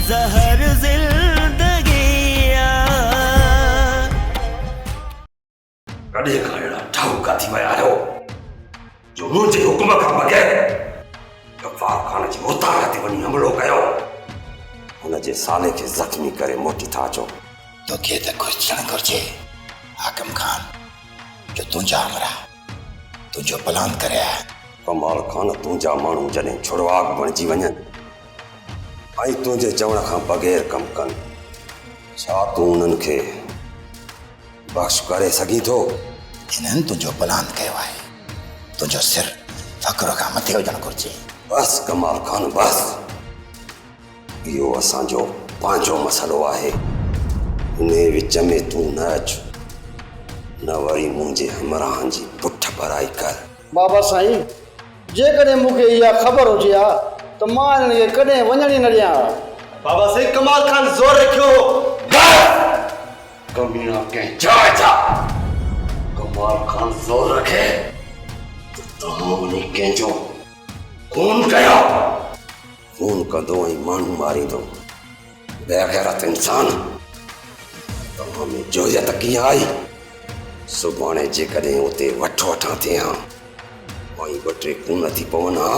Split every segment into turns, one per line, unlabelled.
زهر زندگي آ.
ڪڏهن کان اهڙا ٺاهوڪا ٿي ويا آهيو جو منهنجي حڪم کان بغير غفار خان جي اوطاق تي وڃي حملو ڪيو، هن جي سالي کي زخمي ڪري موٽي ٿا اچو.
توکي ته خوش ٿيڻ گهرجي حاڪم خان جو تنهنجا همراهه تنهنجو پلان ڪري آيا آهن.
ڪمال خان تنهنجا ماڻهو جڏهن ڇڙواڳ بڻجي وڃن ۽ تنهنجي چوڻ کان بغير ڪم ڪن، ڇا تون انهن کي بخش ڪري سگهين ٿو؟
هنن تنهنجو پلان ڪيو آهي. تنهنجو سر فخر کان مٿي هجڻ گهرجي.
بس ڪمال خان بس. اهو اسان جو پنهنجو مسئلو آهي. انهي وچ ۾ تون نه اچ، نه وري منهنجي همراهن جي پٺ ڀرائي ڪر.
بابا سائين، جيڪڏهن مون کي اها خبر هجي ها ته مان هنن کي ڪڏهن وڃڻ ئي نه ڏيان ها.
بابا سائين، ڪمال خان زور رکيو هو.
بس! ڪميڻا ڪنهن جاء جا ڪمال خان زور رکي ته توهان وڃي ڪنهن جو خون ڪيو. خون ڪندو ۽ ماڻهو ماريندو بيغيرت انسان توهان ۾ جرئت ڪيئن آئي؟ سڀاڻي جيڪڏهن اتي وٺ وٺان ٿئي ها ۽ ٻه ٽي خون ٿي پون ها،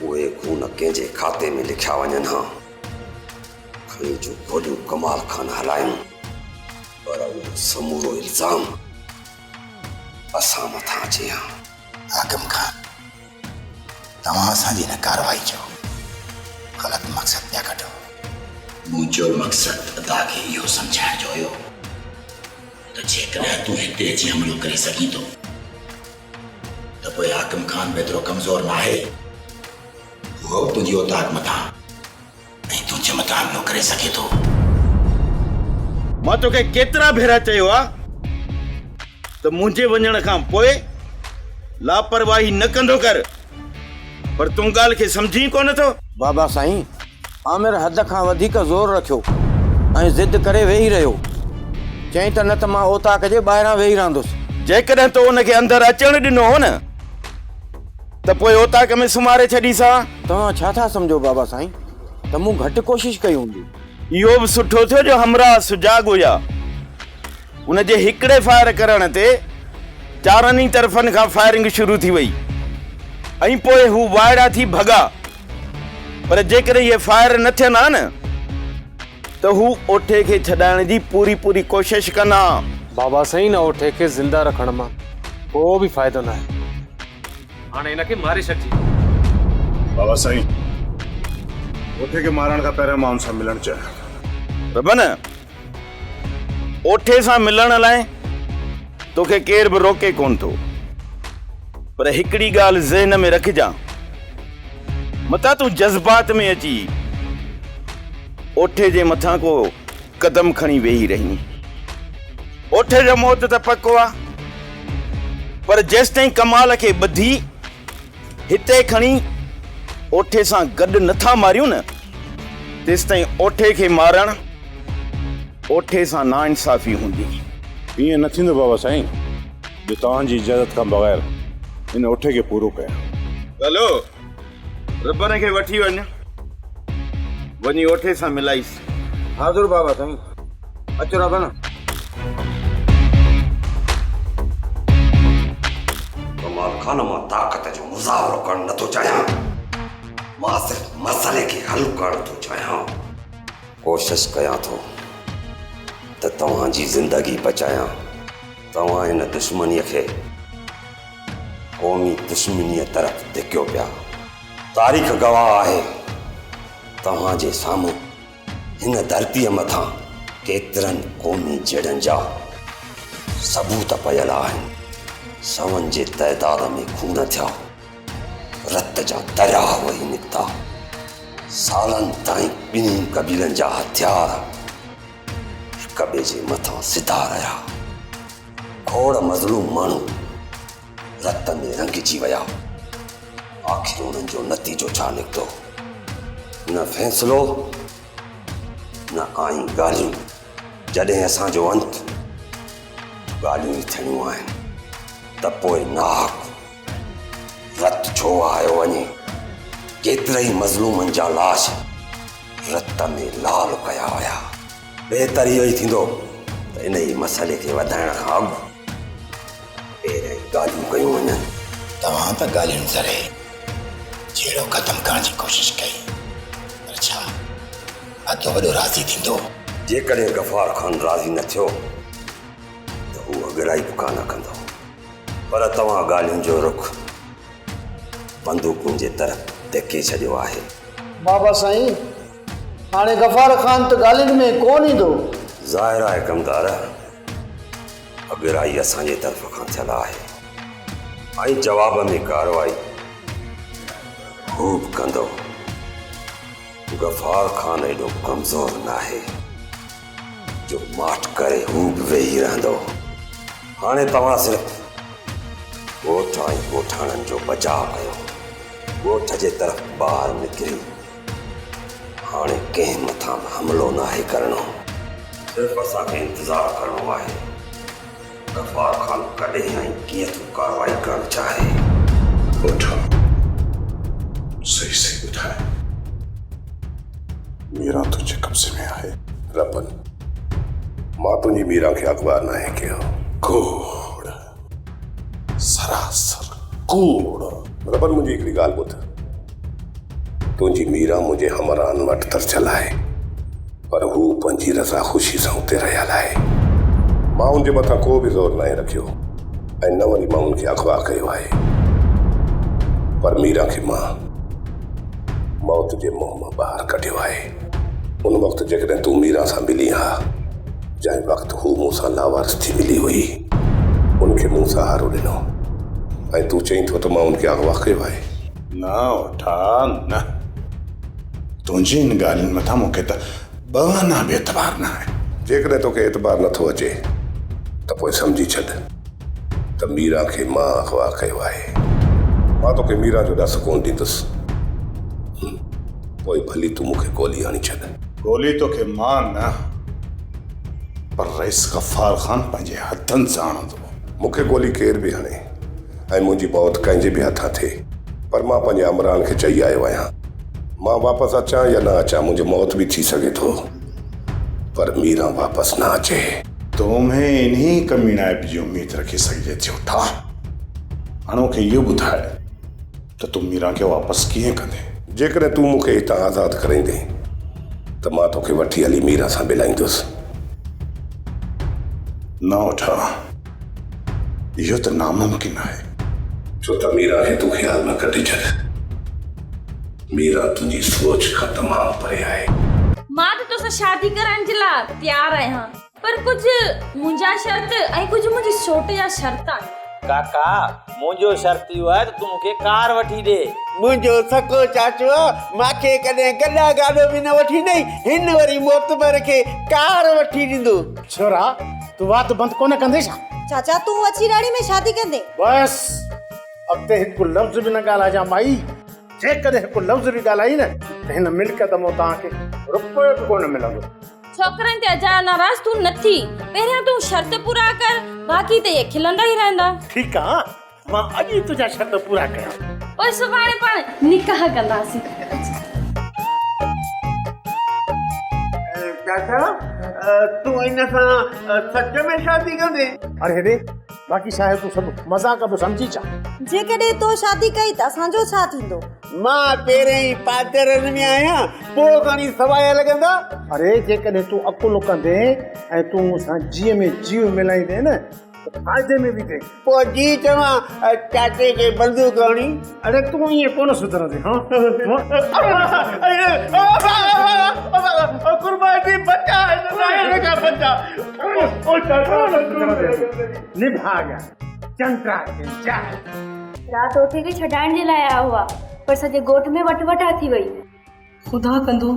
اهي خون ڪنهن جي کاتي ۾ لکيا وڃن ها؟ کڻي جو گوليون ڪمال خان هلايون پر اهو سمورو الزام اسان مٿان اچي ها.
حاڪم خان، توهان اسان جي هن ڪارروائي جو غلط مقصد پيا ڪڍو. منهنجو مقصد ادا کي اهو سمجهائڻ جو هيو ته جيڪڏهن تون هتي اچي حملو ڪري سگهين ٿو ته پوء حاڪم خان به ايترو ڪمزور ناهي. هو به تنهنجي اوطاق مٿان ۽ تنهنجي مٿان حملو ڪري سگهي ٿو.
مان توکي ڪيترا ڀيرا چيو آ ته منهنجي وڃڻ کان پوء لاپرواهي نه ڪندو ڪر، پر تون ڳالهه کي سمجهين ڪونه ٿو.
بابا سائين، عامر حد کان وڌيڪ زور رکيو ۽ ضد ڪري ويهي رهيو. چيائين ته نه ته مان اوطاق جي ٻاهران ويهي رهندس.
جيڪڏهن تو ان کي اندر اچڻ ڏنو هو نه ته پوء اوطاق ۾ سمهاري ڇڏيس ها.
توهان ڇا ٿا سمجهو بابا سائين ته مون گهٽ ڪوشش ڪئي هوندي.
اهو به سٺو ٿيو جو همراهه سجاڳ هيا. ان جي هڪڙي فائر ڪرڻ تي چارن ئي طرفن کان فائرنگ شروع ٿي وئي ۽ پوء هو وائڙا ٿي ڀڳا. پر جيڪڏهن اهي فائر نه ٿين ها نه ته هو اوٺي کي ڇڏائڻ جي پوري پوري ڪوشش ڪن ها.
بابا سائين ان اوٺي کي زنده رکڻ مان ڪو به فائدو ناهي. هاڻي هن کي ماري ڇڏجي.
بابا سائين، اوٺي کي مارڻ کان پهريان مان هن سان ملڻ چاهيان ٿو.
ربن، اوٺي سان ملڻ لاء توکي ڪير به روڪي ڪونه ٿو. پر هڪڙي ڳالهه ذهن ۾ رکجان، متان تون جذبات ۾ اچي اوٺي جي مٿان ڪو قدم کڻي ويهي رهين. اوٺي جو موت ته پڪو آ، پر جيستائين ڪمال کي ٻڌي هتي کڻي اوٺي سان گڏ نه ٿا ماريون نه، تيستائين اوٺي کي مارڻ اوٺي سان ناانصافي هوندي.
ائين نه ٿيندو بابا سائين، جو توهان جي اجازت کان بغير ان اوٺي کي پورو ڪيان.
هلو، ربن کي وٺي وڃ. وڃي اوٺي سان ملائيس.
حاضر بابا سائين. اچ ربن.
ڪمال خان مان طاقت جو مظاهرو ڪرڻ نه ٿو چاهيان. مان صرف مسئلي کي حل ڪرڻ ٿو چاهيان. ڪوشش ڪيان ٿو ته توهان جي زندگي بچايان. توهان هن دشمنيء کي قومي دشمنيء طرف ڌڪيو پيا. تاريخ گواهه آهي، توهان جي سامهون هن ڌرتيء مٿان ڪيترن قومي جهيڙن جا ثبوت پيل آهن. سون جي تعداد ۾ خون ٿيا، رت جا درياهه وهي نڪتا. سالن تائين ٻنهي قبيلن جا هٿيار هڪ ٻئي جي مٿان سڌا رهيا. کوڙ مظلوم ماڻهو رت ۾ رنگجي ويا. آخر انهن جو نتيجو ڇا نڪتو؟ نه فيصلو نه آئين ڳالهيون. جڏهن اسان جو انت ڳالهيون ئي ٿيڻيون آهن ته پوء ناحق رت ڇو وهايو وڃي؟ ڪيترئي مظلومن جا لاش رت ۾ لال ڪيا ويا. بهتر اهو ئي ٿيندو ته انهيء مسئلي کي وڌائڻ کان اڳ پهريائين ڳالهيون ڪيون وڃن.
توهان ته ڳالهين ذريعي جهيڙو ختم ڪرڻ جي ڪوشش ڪئي پر ڇا ادو وڏو راضي ٿيندو؟
جيڪڏهن غفار خان راضي نه ٿيو ته هو اڳرائي به ڪانه ڪندو. پر توهان ڳالهين جو رخ بندوقن جي طرف ڌڪي ڇڏيو آهي.
بابا سائين، هاڻي غفار خان ته ڳالهين ۾ ڪونه ايندو.
ظاهر آهي ڪمدار، اڳرائي اسان جي طرف کان ٿيل آهي ۽ جواب ۾ ڪارروائي هو به ڪندو. غفار خان ايڏو ڪمزور ناهي جو ماٺ ڪري هو به ويهي رهندو. هاڻي توهان صرف ڳوٺ ۽ ڳوٺاڻن جو بچاء ڪيو. ڳوٺ جي طرف ٻاهر نڪري هاڻي ڪنهن مٿان به حملو ناهي ڪرڻو. صرف اسان کي انتظار ڪرڻو آهي. غفار خان ڪڏهن ۽ ڪيئن ٿو ڪارروائي ڪرڻ چاهي.
اوٺا صحيح صحيح ٻڌاء ميران تنهنجي قبضي ۾ آهي.
ربن مان تنهنجي ميران کي اغوا ناهي ڪيو.
ڪوڙ سراسر ڪوڙ.
ربن منهنجي هڪڙي ڳالهه ٻڌ. تنهنجي ميران منهنجي همراهن وٽ ترسيل آهي، پر هو پنهنجي رضا خوشي سان اتي رهيل آهي. مان ان جي مٿان ڪو به زور ناهي رکيو ۽ نه وري مان ان کي اغوا ڪيو آهي. پر ميران کي مان موت جي منهن مان ٻاهر ڪڍيو آهي. ان وقت جيڪڏهن تون ميران سان ملين ها، جنهن وقت هو مون سان لاوارث ٿي ملي هئي، ان کي مون سهارو ڏنو ۽ تون چئين ٿو ته مان ان کي اغوا ڪيو آهي.
نه اوٺا نه. تنهنجي ان ڳالهين مٿان مون کي ته ٻه آنا به اعتبار نه آهي.
جيڪڏهن توکي اعتبار نه ٿو اچي ته پوء سمجهي ڇڏ ته ميران کي مان اغوا ڪيو آهي. مان توکي ميران جو ڏس ڪونه ڏيندس. پوء ڀلي تون مون کي گولي هڻي ڇڏ.
گولي توکي مان نه پر رئيس غفار خان پنهنجي هٿن سان هڻندو.
مون کي گولي ڪير به هڻي. ۽ منهنجي موت ڪنهن جي به هٿان ٿئي پر مان پنهنجي عمران کي چئي آيو آهيان مان واپس اچان يا نه اچان منهنجو موت به ٿي سگهي ٿو پر ميران واپس نه اچي.
تو ۾ انهي ڪميڻائپ جي اميد رکي سگهجي ٿي اٺا. هاڻ مون کي اهو ٻڌاء ته تون ميران کي واپس ڪيئن ڪندين؟
جيڪڏهن تون مون کي هتان آزاد ڪرائيندين ته مان توکي وٺي هلي ميران سان ملائيندس.
نه اٺا. اهو ته ناممڪن آهي.
ڇو ته ميران کي تون خيال مان ڪڍي ڇڏ. ميران تنهنجي سوچ کان تمام پري آهي.
مان ته توسان شادي ڪرڻ جي لاء تيار آهيان پر ڪجهه منهنجا شرط ۽ ڪجهه منهنجي سوٽ جا شرط آهن.
ڪاڪا منهنجو شرط اهو آهي ته تون مون کي ڪار وٺي ڏي.
منهنجو سڪو چاچو مانکي ڪڏهن گڏا گاڏو به نه وٺي ڏئي، هن وري معتبر کي ڪار وٺي ڏيندو.
ڇورا تون وات بند ڪونه ڪندين ڇا؟
چاچا تون اڇي ڏاڙهي ۾ شادي ڪندين؟
بس اڳتي هڪ لفظ به نه ڳالهائجان مائي، جيڪڏهن هڪ لفظ به ڳالهائين نه ته هن ملڪيت مان توهان کي رپيو به ڪونه ملندو.
ڇوڪرن تي اجايو ناراض تون نه ٿي، پهريان تون شرط پورا ڪر، باقي ته اهي کلندا ئي رهندا.
ٺيڪ آ، مان اڄ ئي تنهنجا شرط پورا ڪيان.
پوء سڀاڻي پاڻ نڪاح ڪنداسين.
چاچا تون ان سان سچ ۾ شادي ڪندين؟
اڙي هيڏي، باقي ڇا آهي تون سڀ مذاق به سمجهي ڇا؟
جيڪڏهن تو شادي ڪئي ته اسان جو ڇا ٿيندو؟
مان پهرين ئي پاچرن ۾ آهيان، پوء کڻي سوايا لڳندا.
اڙي جيڪڏهن تون عقل ڪندين ۽ تون مون سان جيء ۾ جيء ملائيندين نه ته فائدي ۾ ويندين.
پوء جي چوان چاچي کي بندوق هڻي.
اڙي تون ائين ڪونه سڌرندين ها.
قربان جي بچاء هن کان بچاء.
نڀاڳا چنڊا کي جاء.
رات اوٺي کي ڇڏائڻ جي لاء آيا هئا پر سڄي ڳوٺ ۾ وٺ وٺان ٿي وئي.
خدا ڪندو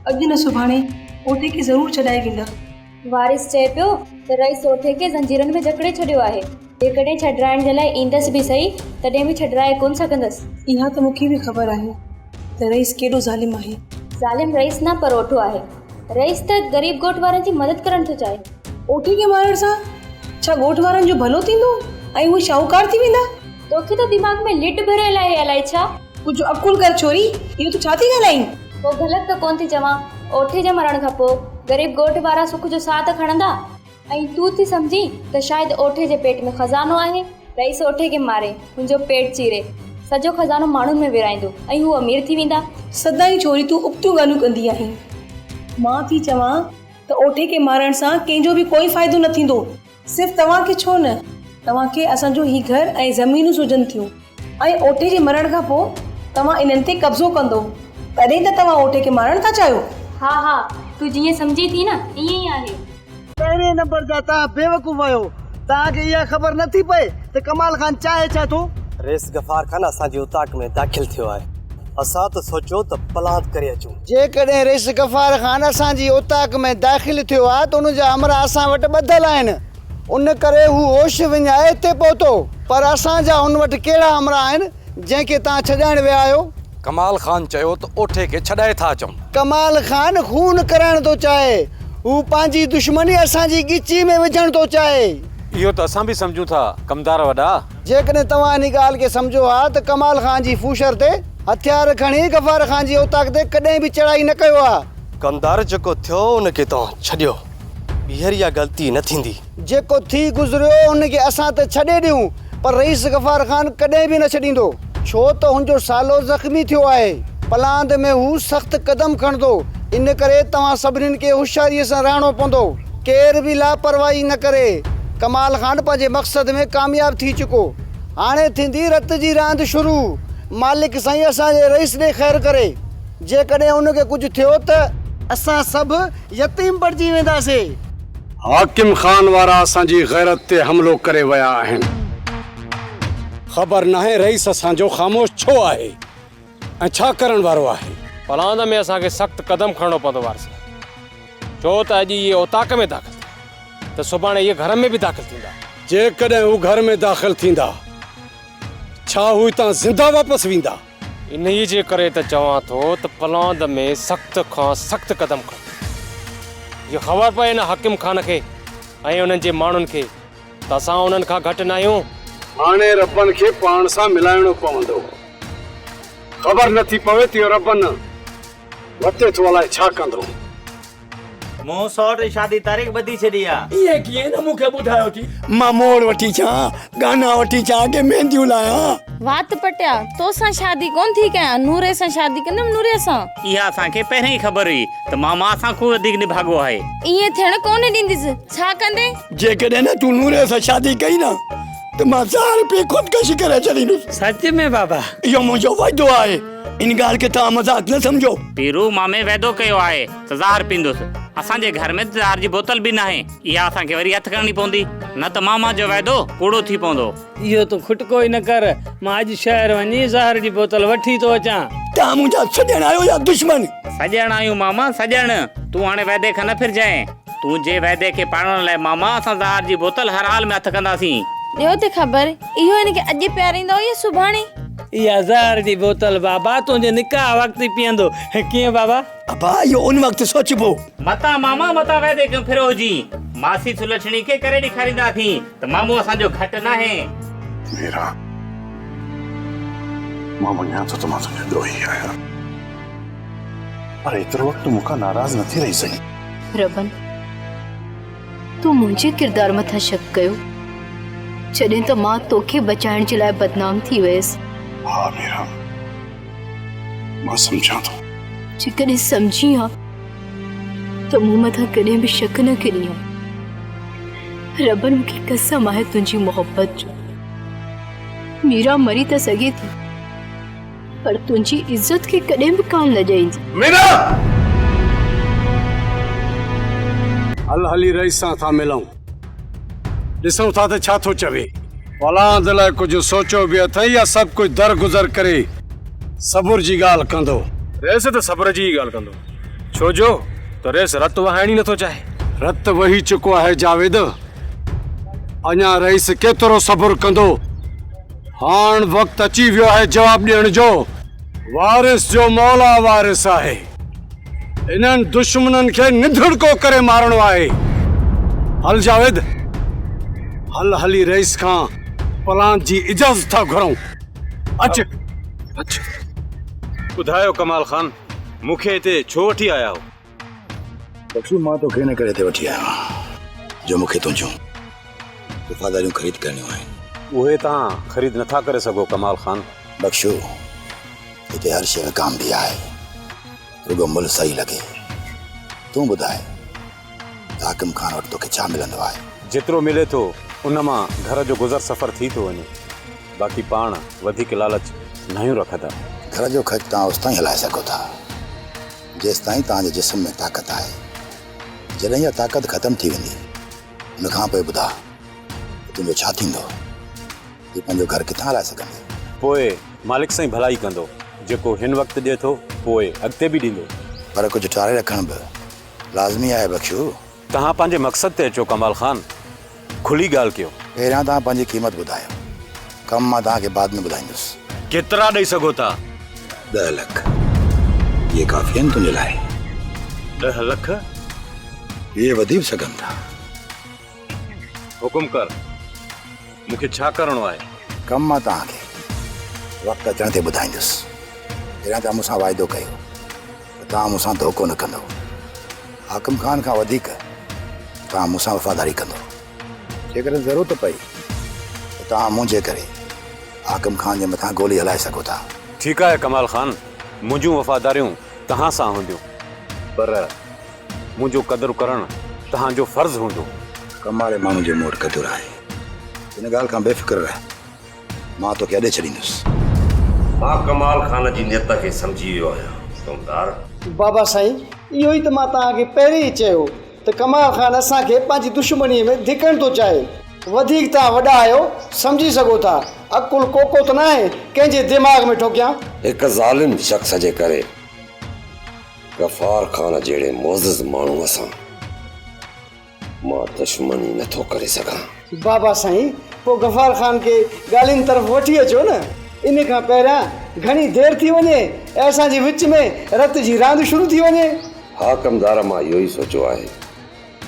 اڄ نه سڀاڻي اوٺي کي ضرور ڇڏائي ويندا.
وارث چئي پيو ته رئيس اوٺي کي زنجيرن ۾ جڪڙي ڇڏيو آهي. جيڪڏهن ڇڏرائڻ جي لاء ايندس به سهي تڏهن به ڇڏرائي ڪونه سگهندس.
اها ته مون کي به خبر آهي ته رئيس ڪيڏو ظالم آهي.
ظالم رئيس نه پر اوٺو آهي. رئيس ته غريب ڳوٺ وارن جي مدد ڪرڻ ٿو چاهي.
اوٺي کي مارڻ سان ڇا ڳوٺ وارن جو ڀلو ٿيندو ۽ اهي شاهوڪار ٿي ويندا؟
توکي ته دماغ ۾ لٽ ڀريل آهي الائي ڇا؟
ڪجهه عقل ڪر ڇوري، اهو تون ڇا ٿي ڳالهائين؟
ڪو غلط ته ڪونه ٿي چوان. اوٺي جي مرڻ کان پوء غريب ڳوٺ وارا سک جو ساهه ته کڻندا؟ ۽ تون ٿي سمجهين ته شايد اوٺي جي پيٽ ۾ خزانو آهي؟ رئيس اوٺي کي ماري، هن جو پيٽ چيري، سڄو خزانو ماڻهن ۾ ورهائيندو ۽ هو امير ٿي ويندا.
سدائين ڇوري تون ابتيون ڳالهيون ڪندي آهين. مان ٿي چوان ته اوٺي کي مارڻ سان ڪنهن جو به ڪوئي فائدو نه ٿيندو. صرف توهان کي ڇو نه، توهان کي اسان جو هي گهر ۽ زمينون سجهن ٿيون ۽ اوٺي جي مرڻ کان پوء توهان انهن تي قبضو ڪندو، تڏهن ته توهان اوٺي کي مارڻ ٿا چاهيو.
ها ها، تون جيئن سمجهين ٿي نه، ائين ئي آهي.
پهرين نمبر جا توهان بيوقوف آهيو، توهان کي اها خبر نه ٿي پئي ته ڪمال خان چاهي ڇا ٿو؟
رئيس غفار خان اسان جي اوطاق ۾ داخل ٿيو آهي. اسان ته سوچيو ته پلاند ڪري اچون.
جيڪڏهن رئيس غفار خان اسان جي اوطاق ۾ داخل ٿيو آ ته ان جا همراهه اسان وٽ ٻڌل آهن. ان ڪري هو هوش وڃائي هتي پهتو. پر اسان جا هن وٽ ڪهڙا همراهه آهن، جنهن کي توهان ڇڏائڻ ويا آهيو؟
ڪمال خان چيو ته اوٺي کي ڇڏائي ٿا اچون.
ڪمال خان خون ڪرائڻ ٿو چاهي. هو پنهنجي دشمني اسان جي ڳچي ۾ وجهڻ ٿو چاهي.
اهو ته اسان به سمجهون ٿا ڪمدار وڏا.
جيڪڏهن توهان انهي ڳالهه کي سمجهو ها ته ڪمال خان جي ڦوشر تي هٿيار کڻي غفار خان جي اوطاق تي ڪڏهن به چڙهائي نه ڪيو ها.
ڪمدار جيڪو ٿيو ان کي توهان ڇڏيو. ٻيهر اها غلطي نه ٿيندي.
جيڪو ٿي گذريو ان کي اسان ته ڇڏي ڏيون پر رئيس غفار خان ڪڏهن به نه ڇڏيندو. ڇو ته هن جو سالو زخمي ٿيو آهي. پلاند ۾ هو سخت قدم کڻندو. ان ڪري توهان سڀنين کي هوشياريء سان رهڻو پوندو. ڪير به لاپرواهي نه ڪري. ڪمال خان پنهنجي مقصد ۾ ڪامياب ٿي چڪو. هاڻي ٿيندي رت جي راند شروع. مالڪ سائين اسان جي رئيس ڏي خير ڪري. جيڪڏهن ان کي ڪجهه ٿيو ته. اسان سڀ يتيم بڻجي وينداسين.
حاڪم خان وارا اسان جي غيرت تي حملو ڪري ويا آهن. خبر ناهي رئيس اسان جو خاموش ڇو آهي ۽ ڇا ڪرڻ وارو آهي.
پلاند ۾ اسان کي سخت قدم کڻڻو پوندو وارث. ڇو ته اڄ اهي اوطاق ۾ داخل ٿيا ته سڀاڻي اهي گهر ۾ به داخل ٿيندا.
جيڪڏهن هو گهر ۾ داخل ٿيندا، ڇا هو هتان زنده واپس ويندا؟
انهيء جي ڪري ته چوان ٿو ته پلاند ۾ سخت کان سخت قدم کڻ. جيئن خبر پئي ان حاڪم خان کي ۽ انهن جي ماڻهن کي ته اسان انهن کان گهٽ ناهيون.
هاڻي ربن کي پاڻ سان ملائڻو پوندو. خبر نٿي پوي ته اهو ربن وتي ٿو الائي ڇا ڪندو.
مون سئوٽ جي شادي تاريخ ٻڌي ڇڏي آ.
ائين ڪيئن نه مون کي ٻڌايو ٿي. مان موڙ وٺي اچان، ڳانا وٺي اچان ڪي مينديون لايان.
وات پٽيا، توسان شادي ڪونه ٿي ڪيان، نوري سان شادي ڪندم نوري سان.
اها اسان کي پهرين ئي خبر هئي ته ماما اسان کان وڌيڪ نڀاڳو آهي.
ائين ٿيڻ ڪونه ڏينديس، ڇا ڪندين؟
جيڪڏهن نه تون نوري سان شادي ڪئي نه ته مان زهر پي خودڪشي ڪري ڇڏيندس.
سچ ۾ بابا؟
اهو منهنجو وعدو آهي. ان ڳالهه کي توهان مذاق نه سمجهو.
پيرو مامي وعدو ڪيو آهي ته زهر پيندس. اسان جي گهر ۾ ته زهر جي بوتل به ناهي. اها اسان کي وري هٿ ڪرڻي پوندي. نه ته ماما جو وعدو ڪوڙو ٿي پوندو.
اهو تون کٽڪو ئي نه ڪر. مان اڄ شهر وڃي زهر جي بوتل وٺي ٿو اچان.
توهان منهنجا سڄڻ آهيو يا دشمن؟
سڄڻ آهيون ماما سڄڻ. تون هاڻي وعدي کان نه ڦرجانء. تنهنجي وعدي کي پاڙڻ لاء ماما اسان زهر جي بوتل هر حال ۾ هٿ ڪنداسين.
ڏيو ته خبر اهو هن کي اڄ پياريندو يا سڀاڻي؟
اها زهر جي بوتل بابا تنهنجي نڪاح وقت ئي پيئندو، ڪيئن بابا؟
ابا اهو ان وقت سوچبو.
متان ماما متان وعدي کان ڦريو هجين. ماسي سلڇڻي کي ڪري ڏيکارينداسين ته مامو اسان جو گهٽ ناهي.
ميرا، مان مڃان ٿو ته مان تنهنجو ڏوهي آهيان، پر ايترو وقت تون مون کان ناراض نه ٿي رهي سگهين.
ربن، تون منهنجي ڪردار مٿان شڪ ڪيو، جڏهن ته مان توکي بچائڻ جي لاء بدنام ٿي ويس.
ها ميرا، مان سمجهان ٿو.
جيڪڏهن سمجهين ها ته مون مٿان ڪڏهن به شڪ نه ڪرين ها. ربن مون کي قسم آهي تنهنجي محبت جو. ميرا مري ته سگهي ٿي، پر تنهنجي عزت کي ڪڏهن به ڪانه لڄائيندي.
ميرا! هل هلي رئيس سان ٿا ملون. ڏسون ٿا ته ڇا ٿو چوي. پلاند لاء ڪجهه سوچيو به اٿئي يا سڀ ڪجهه درگذر ڪري صبر جي ڳالهه ڪندو؟
رئيس ته صبر جي ئي ڳالهه ڪندو. ڇو جو ته رئيس رت وهائڻ ئي نٿو چاهي.
رت وهي چڪو آهي جاويد. اڃا رئيس ڪيترو صبر ڪندو؟ هاڻ وقت اچي ويو آهي جواب ڏيڻ جو. وارث جو مولا وارث آهي. انهن دشمنن کي نڌڻڪو ڪري مارڻو آهي. هل جاويد هل هلي رئيس کان پلاند جي اجازت ٿا گهرون. اچ اچ.
ٻڌايو ڪمال خان مون کي هتي ڇو وٺي آيا آهيو؟
بخشو مان توکي ان ڪري هتي وٺي آيو آهيان جو مون کي تنهنجون وفاداريون خريد ڪرڻيون آهن.
اهي توهان خريد نٿا ڪري سگهو ڪمال خان.
بخشو هتي هر شيء وڪامبي آهي رڳو ملهه صحيح لڳي. تون ٻڌاء ته حاڪم خان وٽ توکي ڇا ملندو آهي؟
جيترو ملي ٿو ان مان گهر جو گذر سفر ٿي ٿو وڃي. باقي پاڻ وڌيڪ لالچ ناهيون رکندا.
گهر جو خرچ توهان اوستائين هلائي سگهو ٿا جيستائين توهان جي جسم ۾ طاقت آهي. جڏهن اها طاقت ختم ٿي ويندي ان کان پوء ٻڌاء ته تنهنجو ڇا ٿيندو؟ تون پنهنجو گهر ڪٿان هلائي سگهندين؟
پوء مالڪ سائين ڀلائي ڪندو. جيڪو هن وقت ڏئي ٿو پوء اڳتي به ڏيندو.
پر ڪجهه ٽاري رکڻ به لازمي آهي بخشو.
توهان پنهنجي مقصد تي اچو ڪمال خان. کلي ڳالهه ڪيو.
پهريان توهان پنهنجي قيمت ٻڌايو. ڪم مان توهان کي بعد ۾ ٻڌائيندس.
ڪيترا ڏئي سگهو ٿا؟
ڏهه لک. اهي ڪافي آهن تنهنجي لاء؟
ڏهه لک؟
اهي وڌي به سگهن ٿا.
حڪم ڪر. مون کي ڇا ڪرڻو آهي؟
ڪم مان توهان کي وقت اچڻ تي ٻڌائيندس. پهريان توهان مون سان واعدو ڪيو ته توهان مون سان ڌوڪو نه ڪندؤ. حاڪم خان کان وڌيڪ توهان مون سان وفاداري ڪندؤ. جيڪڏهن ضرورت پئي ته توهان منهنجي ڪري حاڪم خان جي مٿان گولي هلائي سگهو ٿا.
ٺيڪ آهي ڪمال خان، منهنجون وفاداريون توهان سان هونديون، پر منهنجو قدر ڪرڻ توهان جو فرض هوندو.
ڪم واري ماڻهو جو مون وٽ قدر آهي. ان ڳالهه کان بي فڪر رهه. مان توکي اڏي ڇڏيندس.
مان ڪمال خان جي نيت کي سمجهي ويو آهيان ڪمدار.
بابا سائين، اهو ئي ته مان توهان کي پهرين ئي چيو ته ڪمال خان اسان کي پنهنجي دشمنيء ۾ ڌڪڻ ٿو چاهي. وڌيڪ توهان وڏا آهيو، سمجهي سگهو ٿا. عقل ڪوڪو ته ناهي، ڪنهن جي دماغ ۾ ٺوڪيان.
هڪ ظالم شخص جي ڪري غفار خان جهڙي معزز ماڻهوء سان مان دشمني نه ٿو ڪري سگهان.
بابا سائين، پوء غفار خان کي ڳالهين طرف وٺي اچو نه. ان کان پهريان گهڻي دير ٿي وڃي ۽ اسان جي وچ ۾ رت جي راند شروع ٿي وڃي.
ها ڪمدار مان اهو ئي سوچيو آهي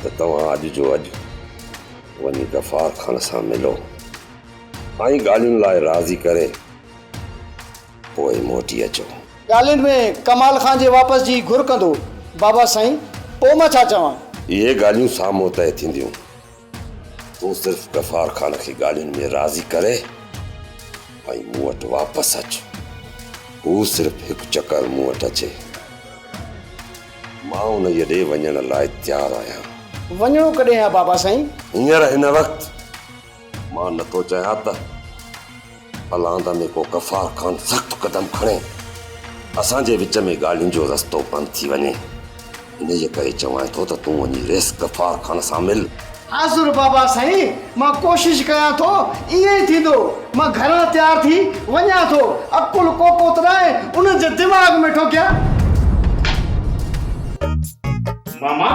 ته توهان اڄ جو اڄ وڃي غفار خان سان ملو ۽ ڳالهين لاء راضي ڪري پوء موٽي اچو.
ڳالهين ۾ ڪمال خان جي واپس جي گهر ڪندو. بابا سائين، پوء مان ڇا چوان؟
اهي ڳالهيون سامهون طئي ٿينديون. تون صرف غفار خان کي ڳالهين ۾ راضي ڪري ۽ مون وٽ واپس اچ. هو صرف هڪ چڪر مون وٽ اچي. مان انهيء ڏي وڃڻ لاء تيار آهيان.
وڃڻو ڪڏهن آهي بابا سائين؟
هينئر هن وقت مان نه ٿو چاهيان ته پلاند ۾ ڪو غفار خان سخت قدم کڻي اسان جي وچ ۾ ڳالهين جو رستو بند ٿي وڃي. انهيء ڪري چوانء ٿو ته تون وڃي ريس غفار خان سان مل.
حاضر بابا سائين، مان ڪوشش ڪيان ٿو، ائين ئي ٿيندو. مان گهران تيار ٿي وڃان ٿو. عقل ڪوڪو ته ناهي، انهن جي دماغ ۾ ٺوڪيان.
ماما،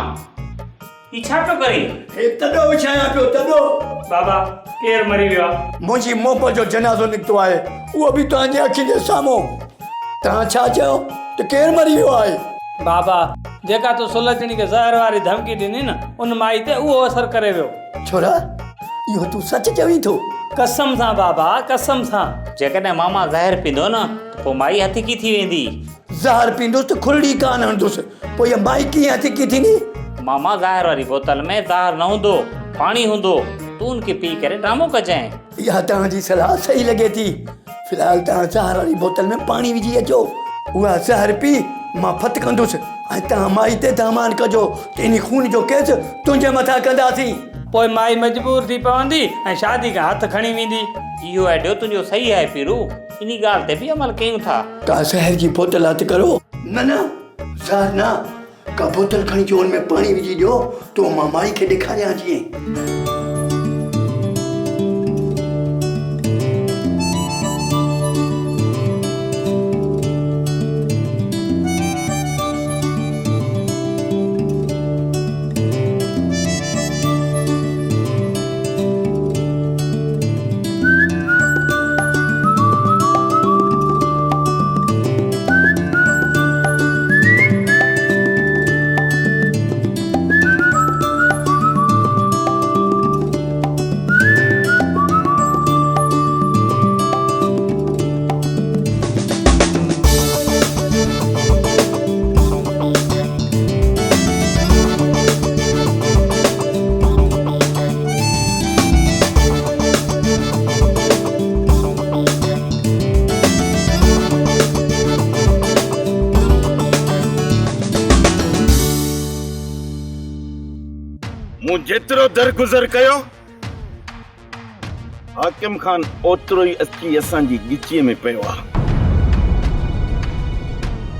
هي ڇا پيو ڪرين؟
هي تڏو وڇايان پيو، تڏو.
بابا، ڪير مري ويو آ؟
منهنجي محبت جو جنازو نڪتو آهي، اهو به توهان جي اکين جي سامهون. توهان ڇا چيو ته ڪير مري ويو آهي؟
بابا، جيڪا تو سلڇڻي کي زهر واري ڌمڪي ڏني نه، ان مائي تي اهو اثر ڪري ويو.
ڇورا، اهو تون سچ چوين ٿو؟
قسم سان بابا، قسم سان.
جيڪڏهن ماما زهر پيندو نه ته پوء مائي هٿيڪي ٿي ويندي.
زهر پيندس ته کلڙي ڪانه هڻندس. پوء اها مائي ڪيئن هٿيڪي ٿيندي؟
ماما زهر واري بوتل ۾ زهر نه هوندو، پاڻي هوندو. تون ان کي پي ڪري ڊرامو ڪجانء.
اها توهان جي صلاح صحيح لڳي ٿي. في الحال توهان زهر واري بوتل ۾ پاڻي وجهي اچو. اها زهر پي مان ڦٿڪندس ۽ توهان مائي تي دامان ڪجو ته انهي خون جو ڪيس تنهنجي مٿان ڪنداسين.
پوء مائي مجبور ٿي پوندي ۽ شادي کان هٿ کڻي ويندي.
اهو آئيڊيو تنهنجو صحيح آهي پيرو. انهي ڳالهه تي به عمل ڪيون ٿا.
ڪا زهر جي بوتل هٿ ڪرو. نه نه زهر نه، ڪا بوتل کڻي اچو ان ۾ پاڻي وجهي ڏيو ته مان مائي کي ڏيکاريان جيئن.
مون جيترو درگذر ڪيو، حاڪم خان اوترو ئي اچي اسان جي ڳچيء ۾ پيو آ.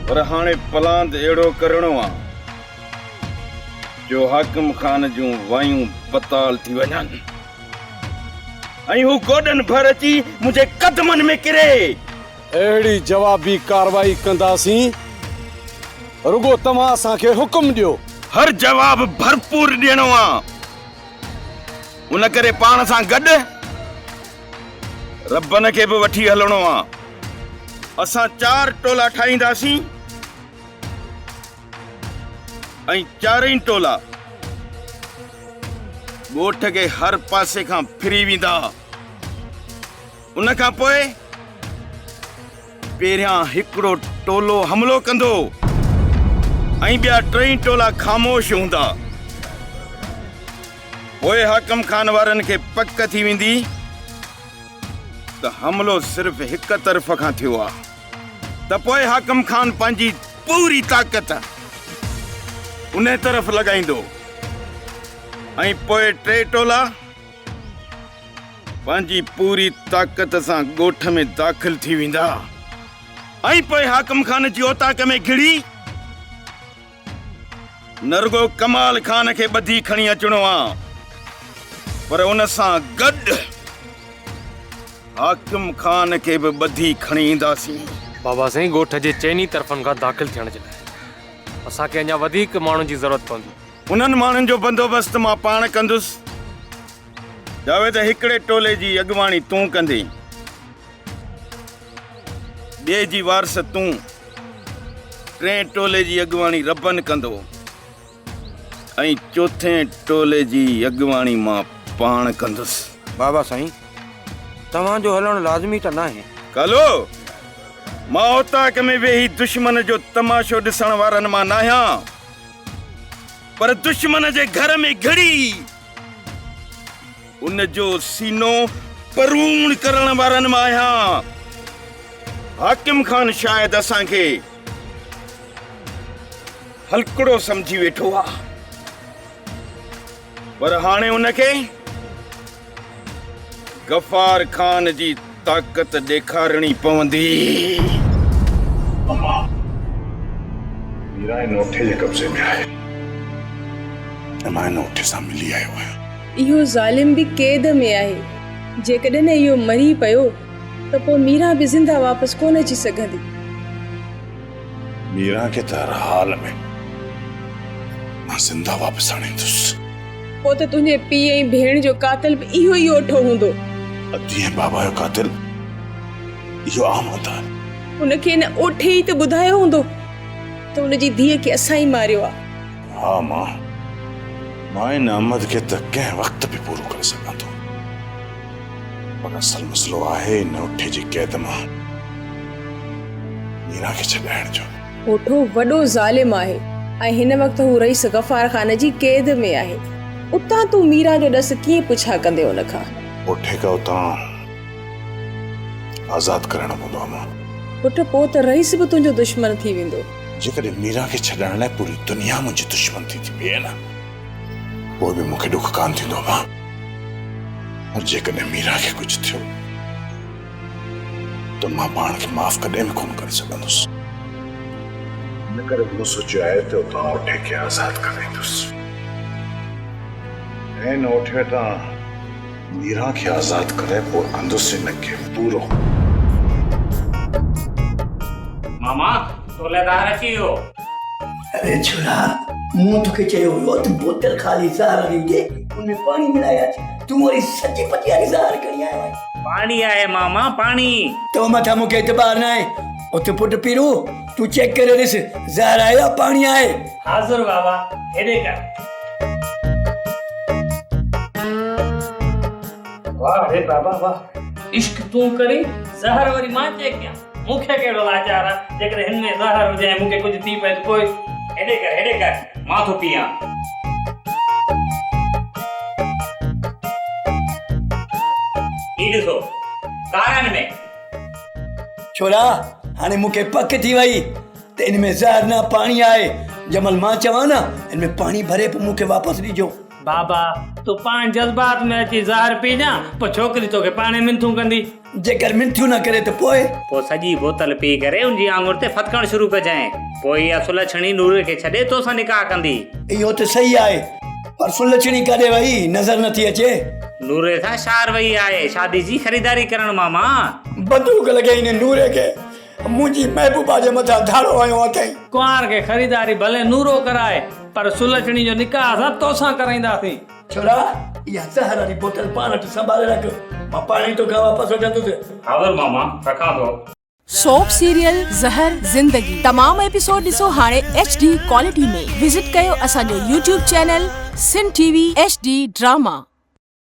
پر هاڻي پلاند اهڙو ڪرڻو آ جو حاڪم خان جون وايون بتال ٿي وڃن ۽ هو گوڏن ڀر اچي منهنجي قدمن ۾ ڪري.
اهڙي جوابي ڪارروائي ڪنداسين، رڳو توهان اسان کي حڪم ڏيو.
هر جواب ڀرپور ڏيڻو آ. ان ڪري پاڻ سان گڏ ربن کي به وٺي هلڻو آ. اسان چار ٽولا ٺاهينداسين ۽ چارئي ٽولا ڳوٺ کي هر پاسي کان ڦري ويندا. ان کان پوء پهريان هڪڙو ٽولو حملو ڪندو ۽ ٻيا ٽئي ٽولا خاموش هوندا. پوء حاڪم خان وارن کي پڪ ٿي ويندي ته حملو صرف هڪ طرف کان ٿيو آ ته پوء حاڪم خان پنهنجي پوري طاقت انهي طرف لڳائيندو ۽ پوء ٽي ٽولا پنهنجي پوري طاقت سان ڳوٺ ۾ داخل ٿي ويندا ۽ پوء حاڪم خان جي اوطاق ۾ گهڙي نه رڳو ڪمال خان کي ٻڌي کڻي اچڻو آ پر ان سان گڏ حاڪم خان کي به ٻڌي کڻي اينداسين.
بابا سائين ڳوٺ جي چئني طرفن کان داخل ٿيڻ جي لاء اسان کي اڃا وڌيڪ ماڻهن جي ضرورت پوندي.
انهن ماڻهن جو بندوبست مان پاڻ ڪندس. جاويد هڪڙي ٽولي جي اڳواڻي تون ڪندين، ٻئي جي وارث تون، ٽئين ٽولي جي اڳواڻي ربن ڪندو ۽ چوٿين ٽولي جي اڳواڻي مان پاڻ ڪندس.
بابا سائين، توهان جو هلڻ لازمي ته ناهي.
ڪالو، مان اوطاق ۾ ويهي دشمن جو تماشو ڏسڻ وارن مان ناهيان، پر دشمن جي گهر ۾ گهڙي ان جو سينو پروڻ ڪرڻ وارن مان آهيان. حاڪم خان شايد اسان کي هلڪڙو سمجهي ويٺو آ، پر هاڻي ان کي غفار خان جي طاقت ڏيکارڻي پوندي.
اما، ميران ان اوٺي جي قبضي ۾ آهي ۽ مان ان اوٺي سان ملي آيو آهيان.
اهو ظالم به قيد ۾ آهي. جيڪڏهن اهو مري پيو ته پوء ميران به زنده واپس ڪونه اچي سگهندي.
ميران کي ته هر حال ۾ مان زنده واپس آڻيندس.
پوء ته تنهنجي پيء ۽ ڀيڻ جو قاتل به اهو ئي اوٺو هوندو.
ادي ۽ بابا جو قاتل اهو احمد آهي.
هن کي ان اوٺي ئي ته ٻڌايو هوندو ته هن جي ڌيء کي اسان ئي ماريو آهي.
ها مان، مان ان احمد کي ته ڪنهن وقت به پورو ڪري سگهان ٿو. پر اصل مسئلو آهي ان اٺي جي قيد مان ميران کي ڇڏائڻ جو.
اوٺو وڏو ظالم آهي ۽ هن وقت هو رئيس غفار خان جي قيد ۾ آهي. اتان تون ميران جو ڏس ڪيئن پڇا ڪندين ان کان؟
اوٺي کي اتان آزاد ڪرائڻو پوندو امان.
پٽ پوء ته رئيس به تنهنجو دشمن ٿي ويندو.
جيڪڏهن ميران کي ڇڏائڻ لاء پوري دنيا منهنجي دشمن ٿي ٿي پئي نه، پوء به مون کي ڏک ڪانه ٿيندو امان. پر جيڪڏهن ميران کي ڪجهه ٿيو ته مان پاڻ کي معاف ڪڏهن به ڪونه ڪري سگهندس. ان ڪري مون سوچيو آهي ته اتان اوٺي کي آزاد ڪرائيندس ۽ ان اوٺي وٽان ميران کي آزاد ڪرائي پوء ڪندس ان کي پورو.
ماما توليدار اچي ويو.
اڙي ڇورا مون توکي چيو هيو ته بوتل خالي زهر واري هجي ان ۾ پاڻي ملائي اچ تون وري سچي پچي واري زهر کڻي آيو آهين.
پاڻي آهي ماما پاڻي.
تو مٿان مون کي اعتبار ناهي. اٿ پٽ پيرو تون چيڪ ڪري ڏس زهر آهي يا پاڻي آهي.
حاضر بابا هيڏي ڪر. واه ري بابا واه عشق تون ڪرين زهر وري مان چيڪ ڪيان. مون کي ڪهڙو لاچار آ، جيڪڏهن هن ۾ زهر هجي ۽ مون کي ڪجهه ٿي پئي ته پوء؟
هيڏي ڪر، هيڏي ڪر، مان ٿو پيئان. هي ڏسو، ڪارن ۾.
ڇورا، هاڻي مون کي پڪ ٿي وئي ته ان ۾ زهر نه پاڻي آهي. جنهن مهل مان چوان نه، ان ۾ پاڻي ڀري پوء مون کي واپس ڏجو.
بابا، تون پاڻ جذبات ۾ اچي زهر پيئجان، پوء ڇوڪري توکي پاڻهي منٿون ڪندي.
جيڪر منٿون نه ڪري ته پوء؟
پوء سڄي بوتل پي ڪري ان جي آڱر تي ڦٿڪڻ شروع ڪجانء. پوء اها سلڇڻي نوري کي ڇڏي توسان نڪاح ڪندي.
اهو ته صحيح آهي، پر سلڇڻي ڪاڏي وئي، نظر نٿي اچي.
نوري سان شهر وئي آهي، شادي جي خريداري ڪرڻ ماما.
بندوق لڳي ان نوري کي، منهنجي محبوبا جي مٿان ڌاڙو هنيو اٿئي.
ڪنوار کي خريداري ڀلي نورو ڪرائي، پر سلڇڻي جو نڪاح اسان توسان ڪرائينداسين.
ڇورا، اها زهر واري بوتل پاڻ وٽ سنڀالي رک، مان پاڻهي توکان واپس وٺندس.
حاضر ماما، رکان ٿو.
سوپ سيريل زهر زندگي تمام ايپيسوڊ ڏسو هاڻي ايڇ ڊي ڪوالٽي ۾ وزٽ ڪيو اسان جو YouTube channel Sindh T V H D drama.